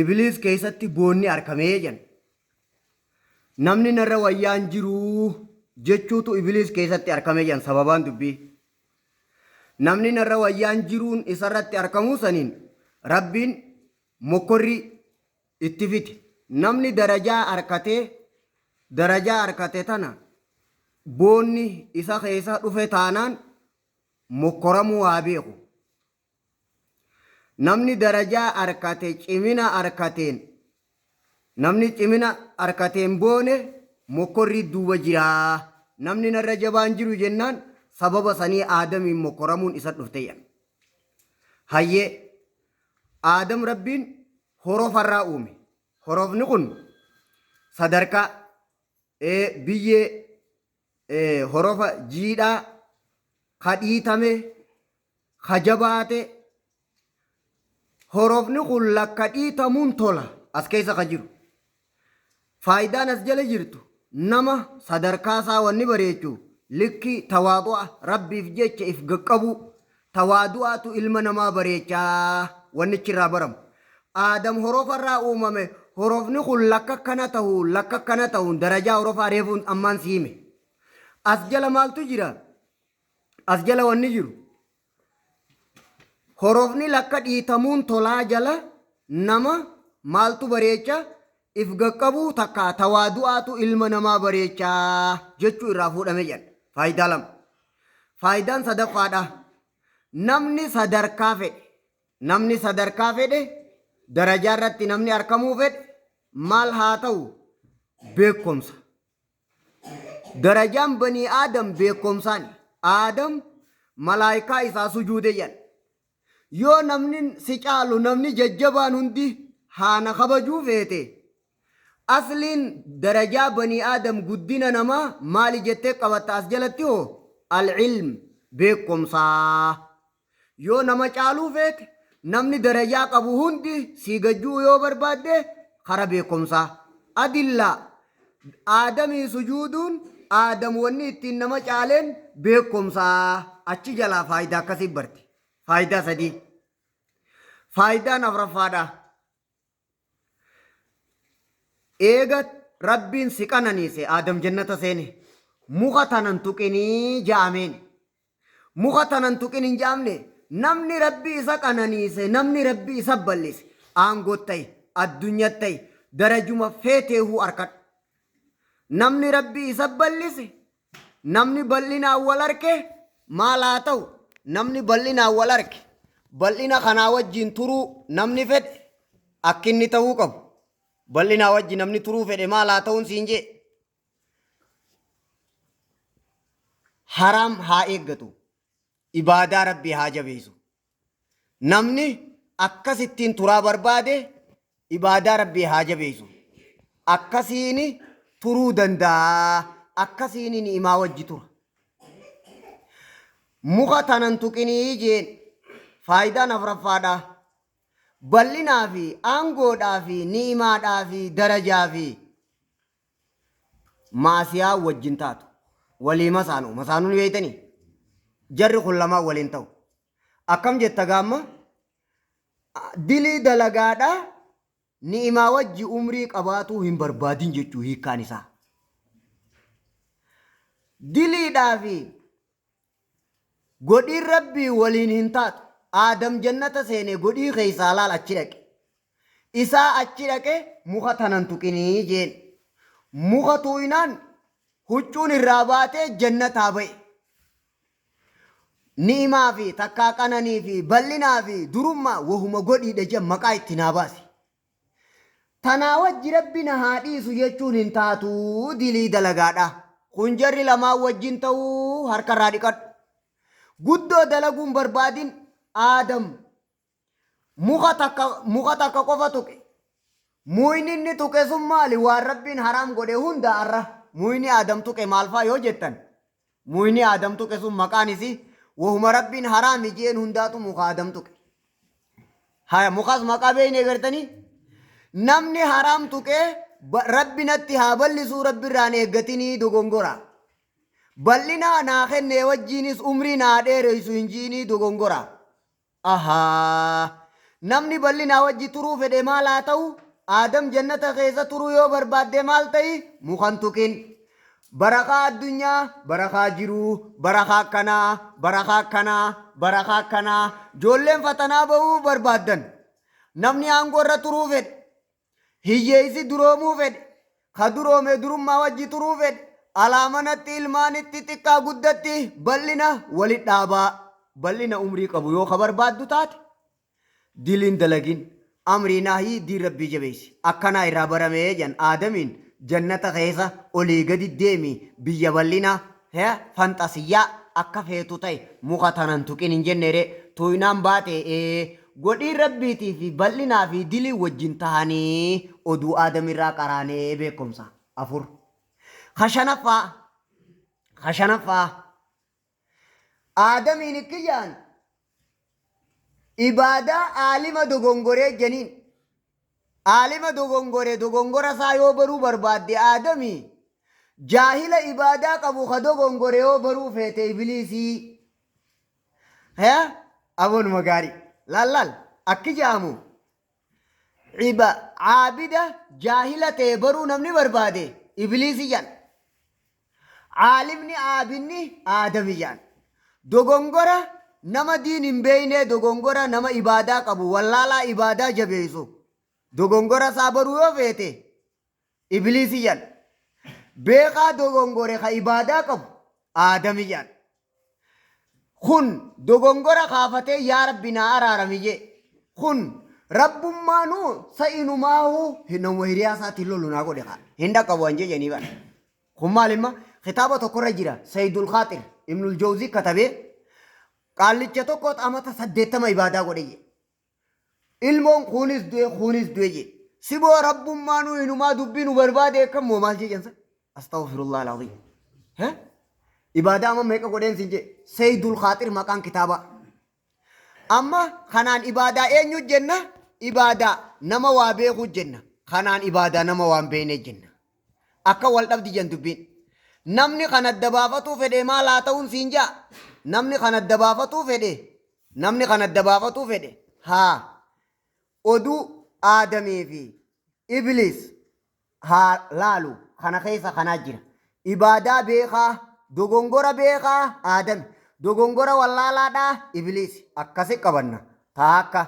Ibliis keessatti boonni arkamee jedhan. Namni narra wayyaan jiruu jechuutu Ibliis keessatti arkame jedhan sababaan dubbii. Namni narra wayyaan jiruun isarratti arkamuu saniin Rabbiin mokkorri itti fite. Namni darajaa arkatee darajaa arkate tana boonni isa keessa dhufe taanaan mokkoramuu haa beeku. Namni darajaa arkate cimina arkateen namni cimina arkateen boone mokkorri duuba jiraa. Namni narra jabaan jiru jennaan sababa sanii Aadamiin mokkoramuun isa dhufte jedhan. Hayyee, Aadam Rabbiin horofarraa uume. Horofni kun sadarkaa biyyee horofa jiidhaa ka dhiitame ka jabaate. Horofni kun lakka dhiitamuun tola as keessa ka jiru. Faayidaan as jala jirtu, nama sadarkaa isaa wanni bareechu likki tawaadu'a, Rabbiif jecha if gaqqabuu. Tawaadu'aatu ilma namaa bareechaa wannichi irraa baramu. Aadam horofarraa uumame. Horofni kun lakka kana ta'u, lakka kana ta'uun darajaa horofaa reefuun ammaan si hime. As jala maaltu jira? As jala wanni jiru, horofni lakka dhiitamuun tolaa jala nama maaltu bareecha? If gaqqabuu takka tawaadu'aatu ilma namaa bareechaa jechuu irraa fuudhame jedhan. Faayidaa lama. Faayidaan sadaffaadha, namni sadarkaa fedhe, namni sadarkaa fedhe, darajaa irratti namni arkamuu fedhe maal haa ta'u? Beekumsa. Darajaan banii Aadam beekumsaani. Aadam malaayikaa isaa sujuude jedhan. Yoo namni si caalu, namni jajjabaan hundi haana kabajuu feete, asliin darajaa banii Aadam, guddina namaa maali jettee qabatta as jalatti hoo? Al-ilm, beekumsaa. Yoo nama caaluu feete, namni darajaa qabu hundi sii gajjuu yoo barbaadde, kara beekumsaa. Adillaa Aadamii sujuuduun, Aadam wanni ittiin nama caaleen beekumsaa. Achi jalaa faayidaa akkasii barti. Faayidaa sadii. Faayidaan afuraffaadha. Eega Rabbiin si qananiise, Aadam jannata seene, muka tanan tuqinii ja'ameen. Muka tanan tuqin hin ja'amne. Namni Rabbi isa qananiise, namni Rabbi isa bal'ise, aangoo ta'e, addunyaa ta'e, darajuma feeteehuu arkadhu. Namni Rabbi isa bal'ise, namni bal'inaan wal arke maal haa ta'u? Namni bal'inaan wal arke, bal'ina kanaa wajjin turuu namni fedhe akki inni ta'uu qabu. Bal'inaa wajjin namni turuu fedhe maal haa ta'uun siin jee? Haraam haa eeggatu. Ibaadaa Rabbii haa jabeessu. Namni akkasittiin turaa barbaade ibaadaa Rabbii haa jabeessu. Akkasiin turuu danda'a. Akkasiin ni'imaa wajji tura. Muka tanan tuqinii jeen. Faayidaan afuraffaadha. Bal'inaa fi aangoodhaa fi ni'imaadhaa fi darajaa fi maasiyaa wajjin taatu. Walii masaanu. Masaanuu ni beektanii? Jarri kun lamaan waliin ta'u. Akkam jetta gaamma? Dilii dalagaadha ni'imaa wajji umrii qabaatuu hin barbaadin jechuu hiikkaan isaa. Diliidhaa fi godhiin Rabbii waliin hin taatu. Aadam jannata seene, godhii keessaa laal achi dhaqe. Isaa achi dhaqe muka tanan tuqinii jeen. Muka tuuynaan huccuun irraa baatee jannataa ba'e. Ni'imaa fi takkaa qananii fi bal'inaa fi durummaa wahuma godhiidha jedhan maqaa itti naa baasi. Tanaa wajji Rabbi na haa dhiisu jechuun hin taatu dilii dalagaadha. Kun jarri lamaan wajjin ta'uu harka irraa dhiqadhu. Guddoo dalaguun barbaadin. Aadam muka takka qofa tuqe. Muyni inni tuqe sun maali? Waan Rabbiin haraam godhe hunda arra. Muyni Aadam tuqe maal faa yoo jettan, muyni Aadam tuqe sun maqaan isii wahuma Rabbiin haraami jeen hundaatu muka Aadam tuqe. Haya, mukas maqaa beeyne gartanii? Namni haraam tuqee Rabbi natti haa bal'isuu Rabbi irraan eeggatinii dogongora. Bal'inaa naa kenne wajjiinis umrii naa dheereysu hin jiinii dogongora. Ahaa! Namni bal'inaa wajji turuu fedhe maal haa ta'u? Aadam jannata keessa turuu yoo barbaadde maal ta'i? Mukan tuqin. Barakaa addunyaa, barakaa jiruu, barakaa akkanaa, barakaa akkanaa, barakaa akkanaa. Ijoolleen fatanaa bahuu barbaaddan. Namni aangoo irra turuu fedhe, hiyyeessi duroomuu fedhe, ka duroome durummaa wajji turuu fedhe, alaa manatti ilmaanitti xiqqaa guddatti bal'ina walit dhaabaa. Bal'ina umrii qabu yoo ka barbaaddu taate diliin dalagin, amrii nahyii diin Rabbii jabeessi. Akkanaa irraa baramee jedhan Aadamiin jannata keessa olii gadi deemi biyya bal'ina fanxasiyyaa akka feetu ta'i muka tana hin tuqin hin jennee ree tuuynaan baatee ee godhiin Rabbiitii fi bal'inaa fi diliin wajjin tahanii oduu Aadam irraa qaraanee beekkomsa 4. Ka shanaffaa ka shanaffaa Aadamiin ikki ja'an ibaadaa aalima dogongoree janiin. Aalima dogongore dogongora isaa yoo baruu barbaadde Aadami, jaahila ibaadaa qabu ka dogongore yoo baruu feete Ibliisii. Haya aboonuma gaarii. Laal laal akki ja'amu iba caabida jaahila ta'e baruu namni barbaade Ibliisii jedhan. Aalimni aabinni Aadami jedhan. Dogongora nama diin hin beeynee dogongora nama ibaadaa qabu wallaalaa ibaadaa jabeessu dogongora isaa baruu yoo feete Ibliisi jedhan. Beekaa dogongore ka ibaadaa qabu Aadami jedhan. Kun dogongora kaafatee yaa Rabbi naa araarami jee. Kun Rabbummaanuu sa inumaahuu nama hiriyaa isaatiin lolu naa godhe kaa. Hin dhaqqabu an jejanii bara. Kun maal imma kitaaba tokkorra jira Sayyidul Khaaxir Ibnul Jawzii katabee qaallicha tokkoot amata 80 ibaadaa godhe jee. Ilmoon kuunis du'e kuunis du'e jee. Siboo Rabbummaanuu inumaa dubbii nu barbaade akkam moo maal jee jensa? Astaghfirullah al-azim. He? Ibaadaa amma meeqa godheen sin jee? Sayyidul Khaaxir maqaan kitaabaa. Amma kanaan ibaadaa eenyu jenna? Ibaadaa nama waa beekuu jenna. Kanaan ibaadaa nama waan beekne jenna. Akka wal dhabdi jan dubbiin. Namni kan adda baafatuu fedhe maal haa ta'uun siin jaa? Namni kan adda baafatuu fedhe namni kan adda baafatuu fedhe haa oduu Aadamii fi Ibliis haa laalu kana keessa kanaa jira. Ibaadaa beekaa dogongora beekaa Aadami dogongora wallaalaadhaa Ibliis akkasi qabanna taakka.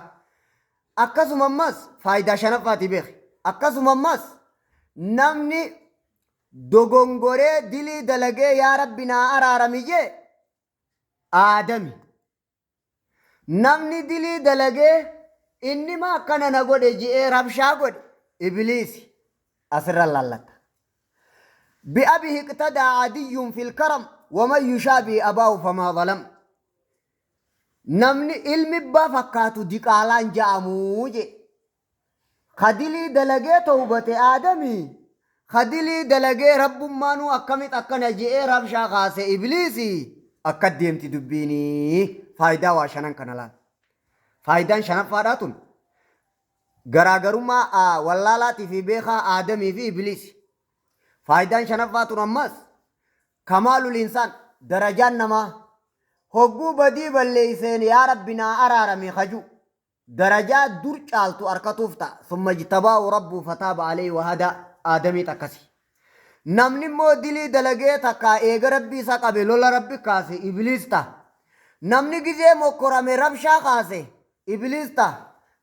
Akkasuma ammas faayidaa shanaffaati beeki. Akkasuma ammas namni dogongoree dilii dalagee yaa Rabbi naa araarami jee Aadami. Namni dilii dalagee inni maa akkana na godhe je'ee rabshaa godhe Ibliisi. Asirra laallatta. Bi'abihi iqtadaa adiyyun fil karam waman yushaabihi abaahu famaa zalam. Namni ilmi abbaa fakkaatu diqaalaan ja'amuu jee. Ka dilii dalagee towbate Aadami, ka dilii dalagee Rabbummaanuu akkamit akkana je'ee rabshaa kaase Ibliisi, akka deemti dubbiini. Faaydaa waa shanan kana laal. Faaydaan shanaffaadhaa tun garaagarummaa wallaalaatii fi beekaa Aadamii fi Ibliisi. Faaydaan shanaffaa tun ammas Kamaalul insaan, darajaan namaa, hogguu badii balleeyseen yaa Rabbi naa araarami ka ju'u, darajaa dur caaltu arkatuuf ta'a. Summa ijtabaahu rabbuhu fataaba aleyhi wa hadaa. Aadamiit akkasi. Namni immoo dilii dalagee takkaa eega Rabbi isa qabe lola Rabbi kaase Ibliis ta'a. Namni gizee mokkorame rabshaa kaase Ibliis ta'a.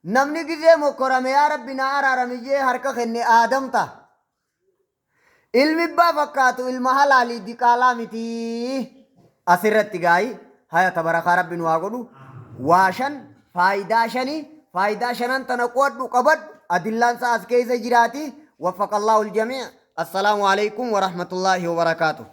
Namni gizee mokkorame yaa Rabbi naa araarami je'ee harka kenne Aadam ta'a. Ilmi abbaa fakkaatu ilma halaalii diqaalaa miti. Asirratti gaayi haya tabarakaa rabbi nu haa godhu. Waa shan faayidaa shani faayidaa shanan tana qo'adhu qabadhu adillaan isaa as keessa jiraati. Waffaqallahu aljamii. Assalaamu alaikum warahmatullaahi wabarakaatuh.